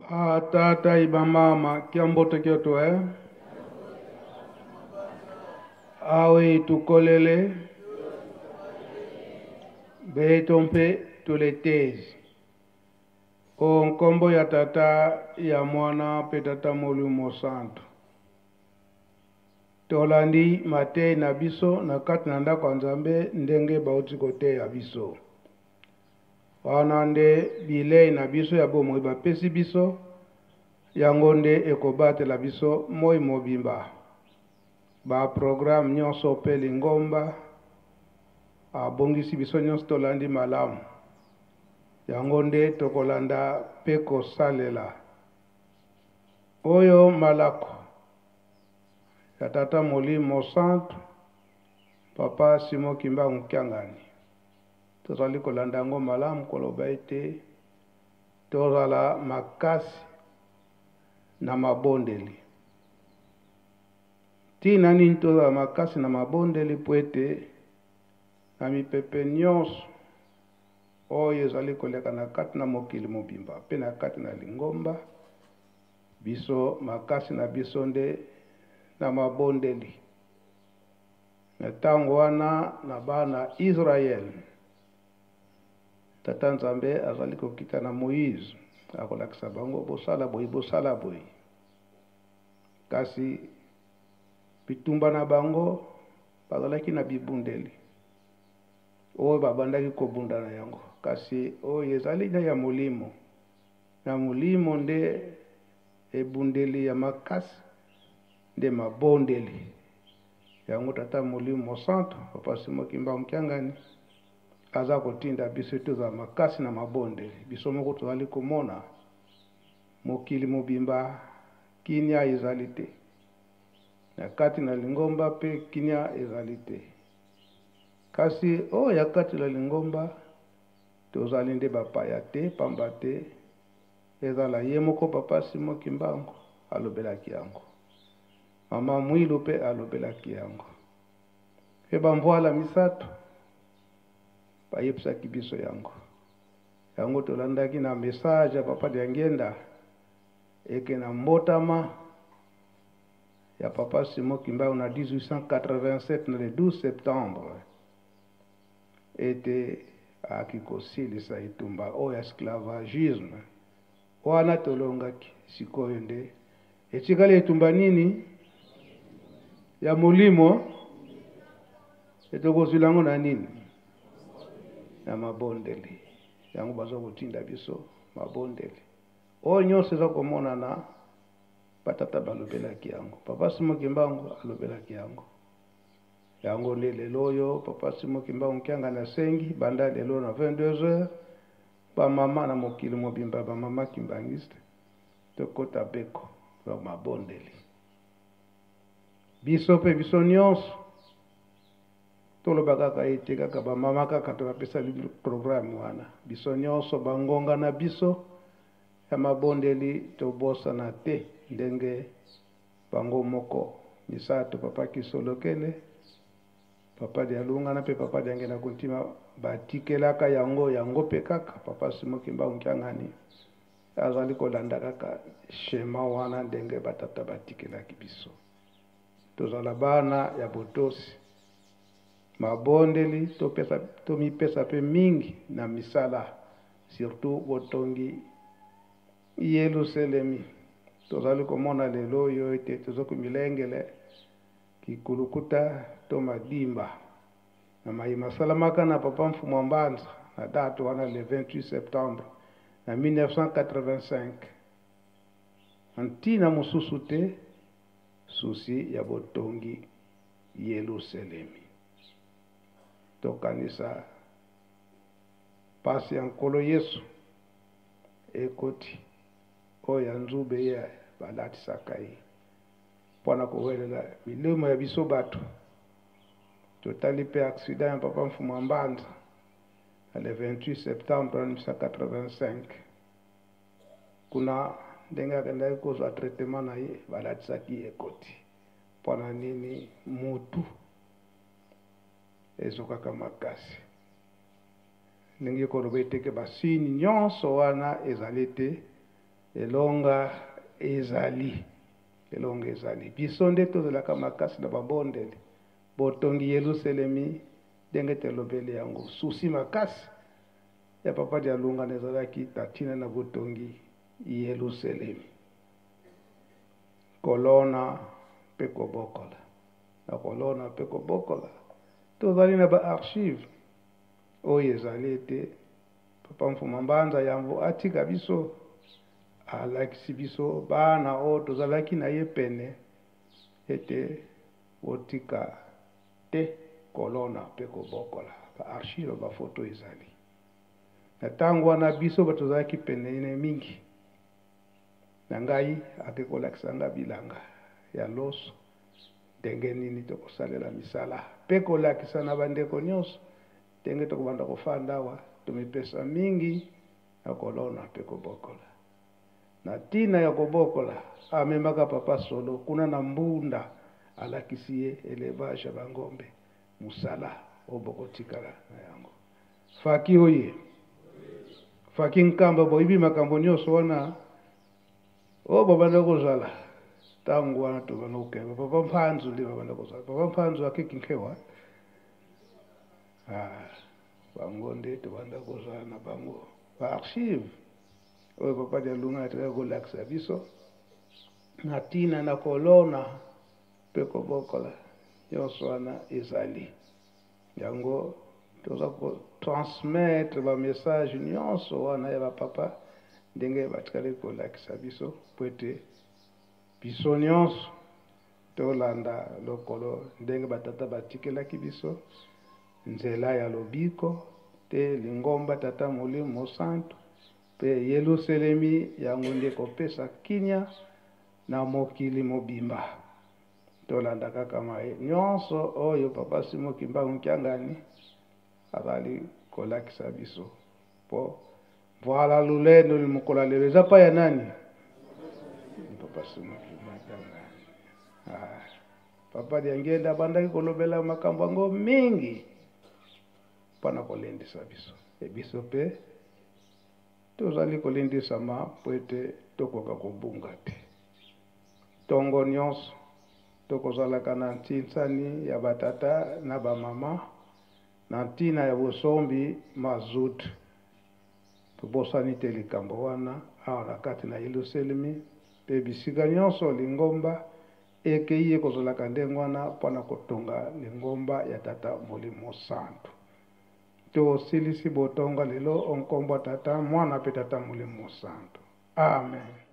Batata ibamama kiamboto kyoto eh? Awe tukolele beto mpe tuletezi o nkombo ya Tata, ya Mwana mpe Tata Molimo Santu. Tolandi mateyi na biso na kati na ndako ya Nzambe ndenge bauti koteya biso. Wana nde bilei na biso ya bomoi bapesi biso, yango nde ekobatela biso moi mobimba. Ba programme nyonso mpe lingomba abongisi biso nyonso tolandi malamu. Yango nde tokolanda mpe kosalela. Oyo malako ya Tata Molimo Santu, Papa Simon Kimbangu Kiangani. Tozali kolanda yango malamu koloba ete tozala makasi na mabondeli. Ntina nini tozala makasi na mabondeli? Mpo ete na mipepe nyonso oyo ezali koleka na kati na mokili mobimba mpe na kati na lingomba, biso makasi na biso nde na mabondeli. Na ntango wana na bana Israel, Tata Nzambe azali kokita na Moïse, akolakisa bango bosala boye, bosala boye. Kasi bitumba na bango bazalaki na bibundeli oyo babandaki kobunda na yango, kasi oyo ezali na ya molimo. Na molimo nde ebundeli ya makasi, nde mabondeli. Yango Tata Molimo Mosantu, Papa Simon Kimbangu Kiangani, aza kotinda biso tozala makasi na mabondeli. Biso moko tozali komona mokili mobimba kimia ezali te, na kati na lingomba mpe kimia ezali te. Kasi oyo ya kati na lingomba tozali nde bapaya te, pamba te ezala ye moko Papa Simon Kimbangu alobelaki yango, Mama Mwilu mpe alobelaki yango, mpe bamvwala misato bayebisaki biso yango. Yango tolandaki na message ya Papa Diangienda eke na mbotama ya Papa Simon Kimbangu na 1887 na le 12 septembre ete ayaki kosilisa etumba oyo ya esclavagisme wana tolongaki. Sikoyo nde etikali etumba nini ya molimo, etokozwila yango na nini? Na mabondeli. Yango baza kotinda biso mabondeli oyo nyonso eza komonana. Batata balobelaki yango, Papa Simon Kimbangu alobelaki yango. Yango nde lelo oyo Papa Simon Kimbangu Kiangani asengi banda lelo na 22 heures bamama na mokili mobimba, bamama kimbangiste, tokota beko na mabondeli. Biso mpe biso nyonso toloba kaka ete kaka bamama kaka tokapesa programme wana, biso nyonso bangonga na biso ya mabondeli tobosana te ndenge bango moko misato, Papa Kisolokele, Papa Dialungana mpe Papa Diangenda Kuntima batikelaka yango, yango mpe kaka Papa Simon Kimbangu Kiangani azali kolanda kaka schéma wana ndenge batata batikelaki biso. Tozala bana ya botosi, mabondeli, tomipesa mpe mingi na misala, surtout botongi Yelusalemi. Tozali komona lelo oyo ete tozoki milengele kikulukuta to madimba na maye masalamaka na Papa Mfumu wa Mbanza na date wana le 28 septembre na 1985. Ntina mosusu te, susi ya botongi Yelusalemi. Tokanisa pasi ya Nkolo Yesu ekoti oyo ya nzube ye balatisaka ye mpo na kowelela milimo ya biso bato. Totali mpe accident ya Papa Mfumu wa Mbanza na le 28 septembre 1985, kuna ndenge akendaki kozwa traitement na ye balatisaki ye ekoti. Mpo na nini? Mutu ezokaka makasi. Ndenge koloba ete ke basigne nyonso wana ezali te elonga ezali. Elonga ezali. Biso nde tozalaka makasi na babondeli. Botongi Yelusalemi ndenge tolobeli yango. Souci makasi ya Papa Dialungana ezalaki na ntina na botongi Yelusalemi. Kolona mpe kobokola. Na kolona mpe kobokola. Tozali na ba archives oyo ezali ete Papa Mfuma Mbanza yambo atika biso alakisi biso bana oyo tozalaki na ye pene ete botika te kolona mpe kobokola. Ba archives ba photo ezali. Na ntango wana biso bato tozalaki pene mingi na ngai, ake kolakisa nga bilanga ya loso ndenge nini tokosalela misala mpe kolakisa na bandeko nyonso ndenge tokobanda kofanda awa, tomipesa mingi na kolona mpe kobokola. Na ntina ya kobokola, amemaka Papa Solo kuna na Mbunda, alakisi ye elevage ya bangombe, mosala oyo bokotikala na yango. Faki oye, Faki Nkamba, boyebi makambo nyonso wana oyo babanda kozala ntango wana tobanda kokende. Papa Mpanzu nde babanda kozala. Papa Mpanzu akeki nkewa. Ah, bango nde tobanda kozala na bango. Ba archive oyo Papa Dialungana atikaki kolakisa biso na ntina na kolona mpe kobokola, nyonso wana ezali yango toza kotransmettre ba message nyonso wana ya bapapa ndenge batikali kolakisa biso, po ete biso nyonso tolanda lokolo ndenge batata batikelaki biso nzela ya lobiko te lingomba Tata Molimo Mosantu mpe Yelusalemi yango nde kopesa kimia na mokili mobimba. Tolanda kaka maye nyonso oyo Papa Simon Kimbangu Kiangani azali kolakisa biso, po voilà lolendo mokolo ya lelo eza pa ya nani? Papa Simon Kimbangu Kiangani. Ah, Papa Diangienda abandaki kolobela makambo yango mingi mpona kolendisa biso, e biso mpe tozali kolendisama mpo ete tokoka kobunga te. Ntongo nyonso tokozalaka na ntinsani ya batata na bamama na ntina ya bosombi mazout. Tobosani te likambo wana awa na kati na Yelusalemi mpe bisika nyonso lingomba ekei ekozalaka ndenge wana mpo na kotonga lingomba ya Tata Molimo Santu. Tosilisi botonga lelo o nkombo ya Tata, Mwana mpe Tata Molimo Santu. Amen.